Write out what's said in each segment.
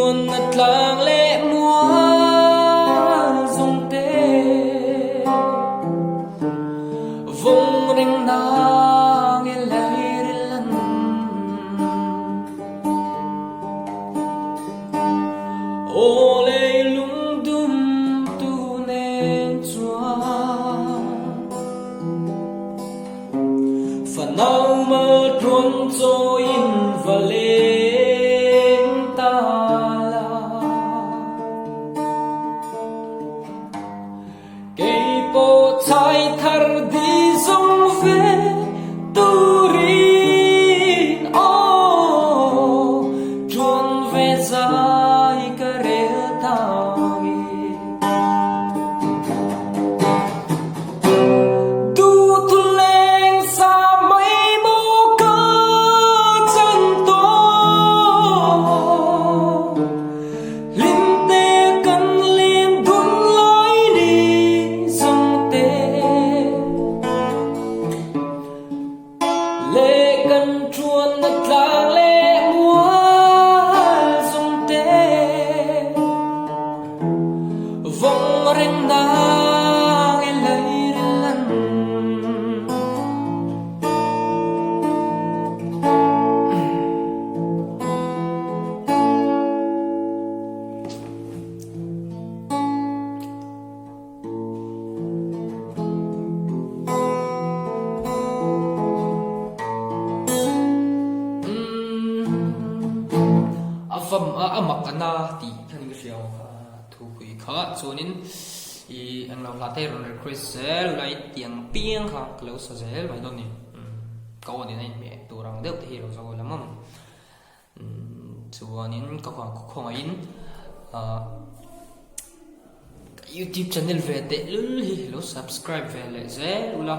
Chuan a tlang leh mual zawng te Vawng reng nang i lairil an Aw lei lungdum tu nen chuan Fanau mal tuan chawiin va leng ta la. Kei pawh chai thar di zawng ve turin aw tuan ve zai ka rel ta nge. Duhthleng sa mai maw ka chan tawh Hlimte kan len dun lai ni zawng te Le kan ṭuan na tlang le mual zawng te Vawng reng nang i leiril an. A fam a a mak a na tih khan ka hria thupui kha chuanin i englo hla te rawn request zel ula i tiang piang kha ka lo sa zel mai dawn ni ka aw nen a inhmeh tur ang deuh te hi lo zo la mawm. Chuanin ka khawngaihin ahh youtube channel ve teh lul hi lo subscribe ve leh zel ula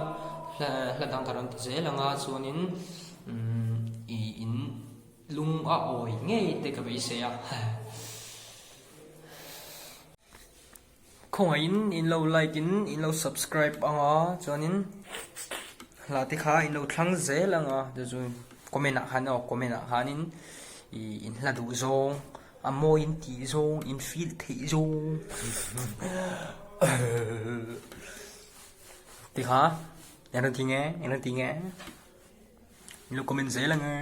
hla dang ka rawn ti zel ang a chuanin umm ih in lung a awi ngei te ka beisei a. Khawngaihin in lo like in in lo subscribe ang a chuanin hla te kha in lo thlang zel ang a chu chu comment ah khan aw comment ah khanin ih in hla duh zawng a mawi in tih zawng in feel theih zawng tikha eng rawn ti nge eng rawn ti nge in lo comment zel ang e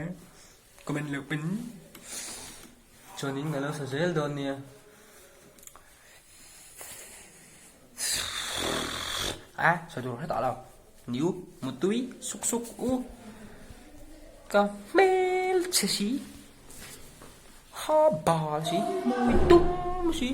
comment leh pin. Chuanin ka lo sa zel dawn nia. A, sawi tur hretah lo. Niu, mutui, suk suk u. Ka hmel chhe si. Ha bal si, mui tum si.